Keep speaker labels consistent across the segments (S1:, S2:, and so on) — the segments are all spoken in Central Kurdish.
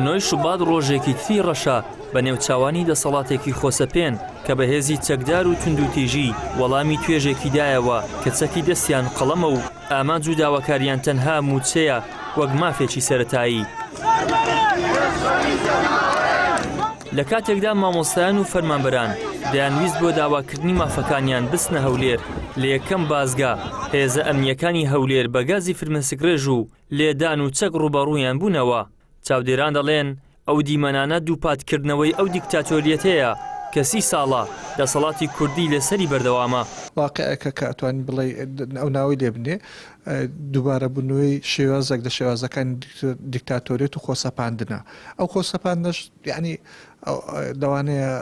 S1: نۆی شوبات ڕۆژێکی تری ڕەشە بە نێوچاوانی دەسەڵاتێکی خۆسەپێن کە بە هێزی چەکدار و توندوتیژی وەڵامی توێژێکی دایەوە کە چەکی دەستیان قەڵەمە و ئامانج و داواکاریان تەنها مووچەیە وەک مافێکی سەرەتایی. لە کاتێکدا مامۆستایان و فەرمانبەران دەیانویست بۆ داواکردنی مافەکانیان بچنە هەولێر، لە یەکەم بازگە هێزە ئەمنییەکانی هەولێر بە گازی فرمێسکڕێژ و لێدان و چەک ڕووبەڕوویان بوونەوە. چاودێران دەڵێن، ئەو دیمەنانە دووپاتکردنەوەی ئەو دیکتاتۆریەتەیە کە سی ساڵە دەسەڵاتی کوردی لەسەری بەردەوامە.
S2: واقیعێکە کە ئەتوانی بڵێی ئەو ناوەی لێ بنێ دووبارەبوونەوەی شێوازێک لە شێوازەکانی دیکتاتۆریەت و خۆسەپاندنە. ئەو خۆسەپاندنەش یانی لەوانەیە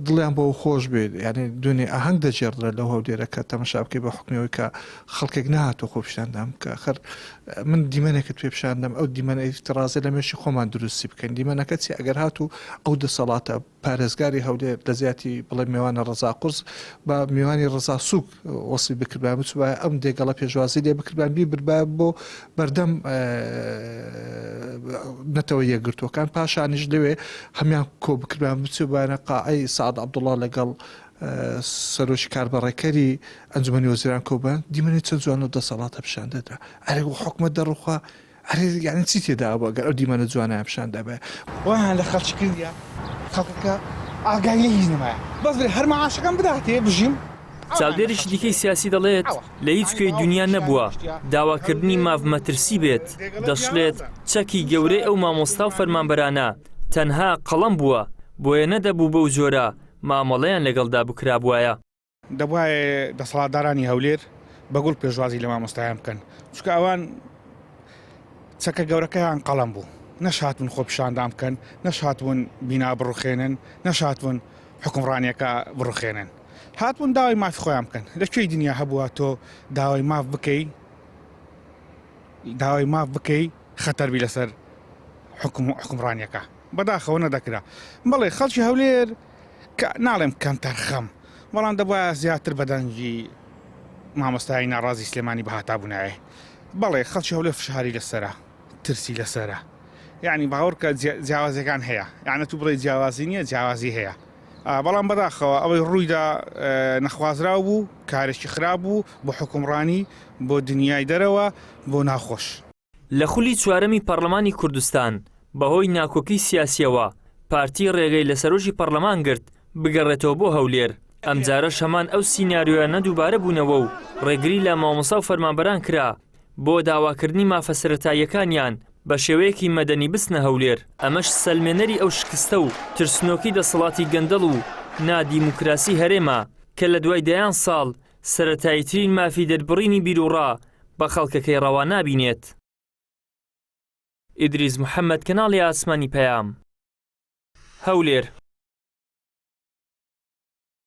S2: دڵیان بۆ خۆش بێت یعنی دوێنێ ئاهەنگ دەگێڕدرێت لەو هەولێرە کە تەمەشا بکەی بە حکمەوەی کە خەڵکێک نهاتۆ خۆپیشاندان بکە خەر من دیمەنێکت پێ پیشاندەم ئەو دیمەنە ئیفترازە لە مێشی خۆمان دروستی بکەین دیمەنەکە چی ئەگەر هاتوو ئەو دەسەڵاتە پارێزگاری هەولێر لە زیاتی بڵێ میوانە ڕەزا قورس بە میوانی ڕەزا سوک وەسفی بکردبایە بچوبایە ئەم دێگەڵە پێشوازی لێ بکردبان بیبردبایە بۆ بەردەم نەتەوە یەکگرتووەکان پاشانیش لەوێ هەمان کۆ بکردبان بچوبایە قاعەی سعد عەبدوڵڵا لەگەڵ سەرۆکی کاربەڕێکەری ئەنجومەنی وەزیران کۆبان دیمەنی چەند جوان و دەسەڵاتە پیشان دەدرا ئەرێ حکومەت دەڕوخا ئەرێ یانی چی تێدا بوو ئەگەر ئەو دیمەنە جوانەیان پیشان دابایە.
S3: وایان لە خەڵکی کردیە خەڵکەکە ئاگای لە هیچ نەمایە بەس بڵێ هەر مەعاشەکەم بداتێ بژیم.
S1: چاودێرێکی دیکەی سیاسی دەڵێت، لە هیچ کوێی دونیا نەبووە داواکردنی ماف مەترسی بێت، دەشڵێت، چەکی گەورەی ئەو مامۆستا و فەرمانبەرانە تەنها قەڵەم بووە، بۆیە نەدەبوو بەو جۆرە مامەڵەیان لەگەڵدا بکرابوایە.
S3: دەبوایە دەسەڵاتدارانی هەولێر بە گوڵ پێشوازی لە مامۆستایان بکەن چونکە ئەوان چەکە گەورەکەیان قەڵەم بوو نەشهاتون خۆپیشاندان بکەن نەشهاتون بینا بڕوخێنن نەشهاتون حکومڕانیەکە بڕوخێنن هاتبوون داوای مافی خۆیان بکەن لە کوێی دنیا هەبووە تۆ داوای ماف بکەی داوای ماف بکەی خەتەربی لەسەر حکوم حکومڕانیەکە بەداخەوە نەدەکرا بەڵێ خەڵکی هەولێر کە ناڵێم کەمتەرخەم، بەڵام دەبوایە زیاتر بە دەنگی مامۆستایانی ناڕازی سلێمانی بهاتابوونایە. بەڵێ خەڵکی هەولێر فشاری لەسەرە، ترسی لەسەرە. یعنی باوەڕکە جیاوازیەکان هەیە. یعنی تو بڵێ جیاوازی نییە، جیاوازی هەیە. بەڵام بەداخەوە ئەوەی ڕوویدا نەخوازراو بوو، کارێکی خراپ بوو بۆ حوکمڕانی، بۆ دنیای دەرەوە، بۆ ناوخۆش.
S1: لە خولی چوارەمی پەڕلەمانی کوردستان بەهۆی ناکۆکی سیاسیەوە پارتی ڕێگەی لە سەرۆکی پەڕلەمان گرت بگەڕێتەوە بۆ هەولێر، ئەمجارەش هەمان ئەو سیناریۆیانە دووبارە بوونەوە و ڕێگری لە مامۆستا و فەرمانبەران کرا بۆ داواکردنی مافە سەرەتاییەکانیان بە شێوەیەکی مەدەنی بچنە هەولێر، ئەمەش سەلمێنەری ئەو شکستە و ترسنۆکی دەسەڵاتی گەندەڵ و نادیموکراسی هەرێمە کە لە دوای دەیان ساڵ سەرەتاییترین مافی دەربڕینی بیروڕا بە خەڵکەکەی ڕەوا نابینێت. ئیدریس محەمەد کەناڵی ئاسمانی پەیام، هەولێر.